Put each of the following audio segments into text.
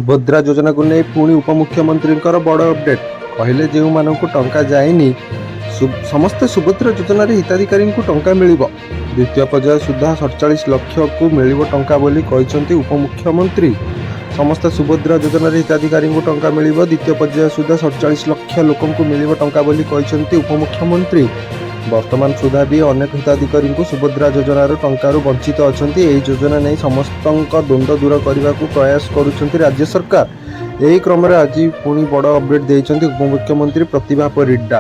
ସୁଭଦ୍ରା ଯୋଜନାକୁ ନେଇ ପୁଣି ଉପମୁଖ୍ୟମନ୍ତ୍ରୀଙ୍କର ବଡ଼ ଅପଡେଟ୍। କହିଲେ, ଯେଉଁମାନଙ୍କୁ ଟଙ୍କା ଯାଇନି, ସମସ୍ତେ ସୁଭଦ୍ରା ଯୋଜନାରେ ହିତାଧିକାରୀଙ୍କୁ ଟଙ୍କା ମିଳିବ। ଦ୍ୱିତୀୟ ପର୍ଯ୍ୟାୟ ସୁଦ୍ଧା 47 ଲକ୍ଷକୁ ମିଳିବ ଟଙ୍କା ବୋଲି କହିଛନ୍ତି ଉପମୁଖ୍ୟମନ୍ତ୍ରୀ। ସମସ୍ତ ସୁଭଦ୍ରା ଯୋଜନାରେ ହିତାଧିକାରୀଙ୍କୁ ଟଙ୍କା ମିଳିବ। ଦ୍ୱିତୀୟ ପର୍ଯ୍ୟାୟ ସୁଦ୍ଧା 47 ଲକ୍ଷ ଲୋକଙ୍କୁ ମିଳିବ ଟଙ୍କା ବୋଲି କହିଛନ୍ତି ଉପମୁଖ୍ୟମନ୍ତ୍ରୀ। ବର୍ତ୍ତମାନ ସୁଦ୍ଧା ବି ଅନେକ ହିତାଧିକାରୀଙ୍କୁ ସୁଭଦ୍ରା ଯୋଜନାର ଟଙ୍କାରୁ ବଞ୍ଚିତ ଅଛନ୍ତି। ଏହି ଯୋଜନା ନେଇ ସମସ୍ତଙ୍କ ଦ୍ୱନ୍ଦ୍ୱ ଦୂର କରିବାକୁ ପ୍ରୟାସ କରୁଛନ୍ତି ରାଜ୍ୟ ସରକାର। ଏହି କ୍ରମରେ ଆଜି ପୁଣି ବଡ଼ ଅପଡେଟ୍ ଦେଇଛନ୍ତି ଉପମୁଖ୍ୟମନ୍ତ୍ରୀ ପ୍ରତିଭା ପରିଡ଼ା।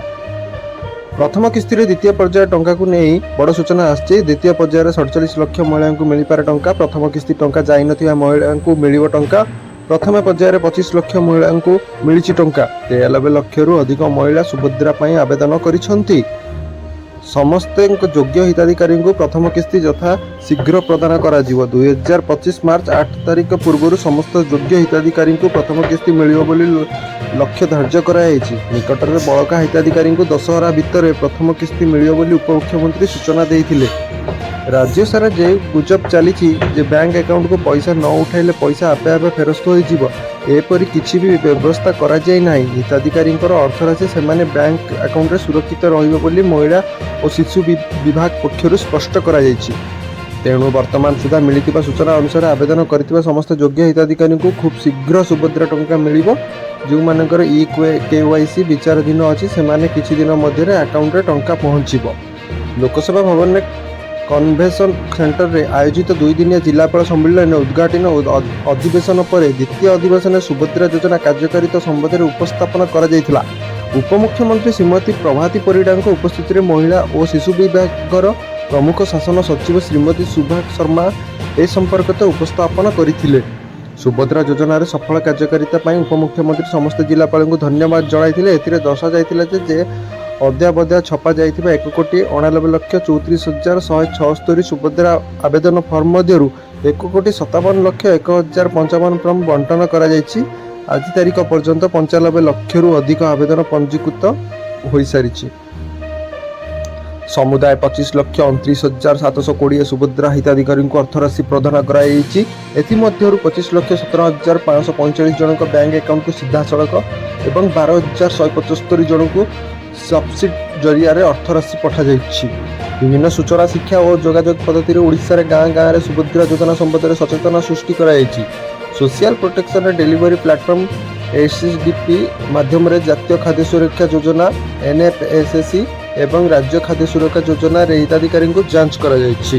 ପ୍ରଥମ କିସ୍ତିରେ ଦ୍ୱିତୀୟ ପର୍ଯ୍ୟାୟ ଟଙ୍କାକୁ ନେଇ ବଡ଼ ସୂଚନା ଆସିଛି। ଦ୍ୱିତୀୟ ପର୍ଯ୍ୟାୟରେ 47 ଲକ୍ଷ ମହିଳାଙ୍କୁ ମିଳିପାରେ ଟଙ୍କା। ପ୍ରଥମ କିସ୍ତି ଟଙ୍କା ଯାଇନଥିବା ମହିଳାଙ୍କୁ ମିଳିବ ଟଙ୍କା। ପ୍ରଥମ ପର୍ଯ୍ୟାୟରେ 25 ଲକ୍ଷ ମହିଳାଙ୍କୁ ମିଳିଛି ଟଙ୍କା। 93 ଲକ୍ଷରୁ ଅଧିକ ମହିଳା ସୁଭଦ୍ରା ପାଇଁ ଆବେଦନ କରିଛନ୍ତି। ସମସ୍ତଙ୍କ ଯୋଗ୍ୟ ହିତାଧିକାରୀଙ୍କୁ ପ୍ରଥମ କିସ୍ତି ଯଥା ଶୀଘ୍ର ପ୍ରଦାନ କରାଯିବ। 2025 ମାର୍ଚ୍ଚ 8 ତାରିଖ ପୂର୍ବରୁ ସମସ୍ତ ଯୋଗ୍ୟ ହିତାଧିକାରୀଙ୍କୁ ପ୍ରଥମ କିସ୍ତି ମିଳିବ ବୋଲି ଲକ୍ଷ୍ୟ ଧାର୍ଯ୍ୟ କରାଯାଇଛି। ନିକଟରେ ବଳକା ହିତାଧିକାରୀଙ୍କୁ ଦଶହରା ଭିତରେ ପ୍ରଥମ କିସ୍ତି ମିଳିବ ବୋଲି ଉପମୁଖ୍ୟମନ୍ତ୍ରୀ ସୂଚନା ଦେଇଥିଲେ। ରାଜ୍ୟ ସାରା ଯେଉଁ ଗୁଜବ ଚାଲିଛି ଯେ ବ୍ୟାଙ୍କ ଆକାଉଣ୍ଟକୁ ପଇସା ନ ଉଠାଇଲେ ପଇସା ଆପେ ଆପେ ଫେରସ୍ତ ହୋଇଯିବ, ଏପରି କିଛି ବି ବ୍ୟବସ୍ଥା କରାଯାଇ ନାହିଁ। ହିତାଧିକାରୀଙ୍କର ଅର୍ଥରାଶି ସେମାନେ ବ୍ୟାଙ୍କ ଆକାଉଣ୍ଟରେ ସୁରକ୍ଷିତ ରହିବ ବୋଲି ମହିଳା ଓ ଶିଶୁ ବିଭାଗ ପକ୍ଷରୁ ସ୍ପଷ୍ଟ କରାଯାଇଛି। ତେଣୁ ବର୍ତ୍ତମାନ ସୁଦ୍ଧା ମିଳିଥିବା ସୂଚନା ଅନୁସାରେ ଆବେଦନ କରିଥିବା ସମସ୍ତ ଯୋଗ୍ୟ ହିତାଧିକାରୀଙ୍କୁ ଖୁବ୍ ଶୀଘ୍ର ସୁଭଦ୍ରା ଟଙ୍କା ମିଳିବ। ଯେଉଁମାନଙ୍କର ଇ-କେୱାଇସି ବିଚାରାଧୀନ ଅଛି, ସେମାନେ କିଛି ଦିନ ମଧ୍ୟରେ ଆକାଉଣ୍ଟରେ ଟଙ୍କା ପହଞ୍ଚିବ। ଲୋକସେବା ଭବନରେ କନଭେନସନ ସେଣ୍ଟରରେ ଆୟୋଜିତ ଦୁଇଦିନିଆ ଜିଲ୍ଲାପାଳ ସମ୍ମିଳନୀର ଉଦ୍ଘାଟନୀ ଅଧିବେଶନ ପରେ ଦ୍ୱିତୀୟ ଅଧିବେଶନରେ ସୁଭଦ୍ରା ଯୋଜନା କାର୍ଯ୍ୟକାରିତା ସମ୍ବନ୍ଧରେ ଉପସ୍ଥାପନ କରାଯାଇଥିଲା। ଉପମୁଖ୍ୟମନ୍ତ୍ରୀ ଶ୍ରୀମତୀ ପ୍ରଭାତୀ ପରିଡ଼ାଙ୍କ ଉପସ୍ଥିତିରେ ମହିଳା ଓ ଶିଶୁ ବିଭାଗର ପ୍ରମୁଖ ଶାସନ ସଚିବ ଶ୍ରୀମତୀ ଶୁଭା ଶର୍ମା ଏ ସମ୍ପର୍କିତ ଉପସ୍ଥାପନ କରିଥିଲେ। ସୁଭଦ୍ରା ଯୋଜନାର ସଫଳ କାର୍ଯ୍ୟକାରିତା ପାଇଁ ଉପମୁଖ୍ୟମନ୍ତ୍ରୀ ସମସ୍ତ ଜିଲ୍ଲାପାଳଙ୍କୁ ଧନ୍ୟବାଦ ଜଣାଇଥିଲେ। ଏଥିରେ ଦର୍ଶାଯାଇଥିଲା ଯେ ଅଦ୍ୟାବଧି ଛପା ଯାଇଥିବା 1,89,34,176 ସୁଭଦ୍ରା ଆବେଦନ ଫର୍ମ ମଧ୍ୟରୁ 1,57,01,055 ଫର୍ମ ବଣ୍ଟନ କରାଯାଇଛି। ଆଜି ତାରିଖ ପର୍ଯ୍ୟନ୍ତ 95 ଲକ୍ଷରୁ ଅଧିକ ଆବେଦନ ପଞ୍ଜୀକୃତ ହୋଇସାରିଛି। ସମୁଦାୟ 25,29,720 ସୁଭଦ୍ରା ହିତାଧିକାରୀଙ୍କୁ ଅର୍ଥରାଶି ପ୍ରଦାନ କରାଯାଇଛି। ଏଥିମଧ୍ୟରୁ 25,17,545 ଜଣଙ୍କ ବ୍ୟାଙ୍କ ଆକାଉଣ୍ଟକୁ ସିଧାସଳଖ ଏବଂ 12,175 ଜଣଙ୍କୁ ସବସିଡି ଜରିଆରେ ଅର୍ଥରାଶି ପଠାଯାଇଛି। ବିଭିନ୍ନ ସୂଚନା, ଶିକ୍ଷା ଓ ଯୋଗାଯୋଗ ପଦ୍ଧତିରେ ଓଡ଼ିଶାରେ ଗାଁ ଗାଁରେ ସୁଭଦ୍ରା ଯୋଜନା ସମ୍ବନ୍ଧରେ ସଚେତନତା ସୃଷ୍ଟି କରାଯାଇଛି। ସୋସିଆଲ ପ୍ରୋଟେକ୍ସନ ଡେଲିଭରି ପ୍ଲାଟଫର୍ମ ଏସ୍ଏସ୍ଡିପି ମାଧ୍ୟମରେ ଜାତୀୟ ଖାଦ୍ୟ ସୁରକ୍ଷା ଯୋଜନା, ଏନ୍ଏଫ୍ଏସ୍ଏସ୍ ଏବଂ ରାଜ୍ୟ ଖାଦ୍ୟ ସୁରକ୍ଷା ଯୋଜନାରେ ହିତାଧିକାରୀଙ୍କୁ ଯାଞ୍ଚ କରାଯାଇଛି।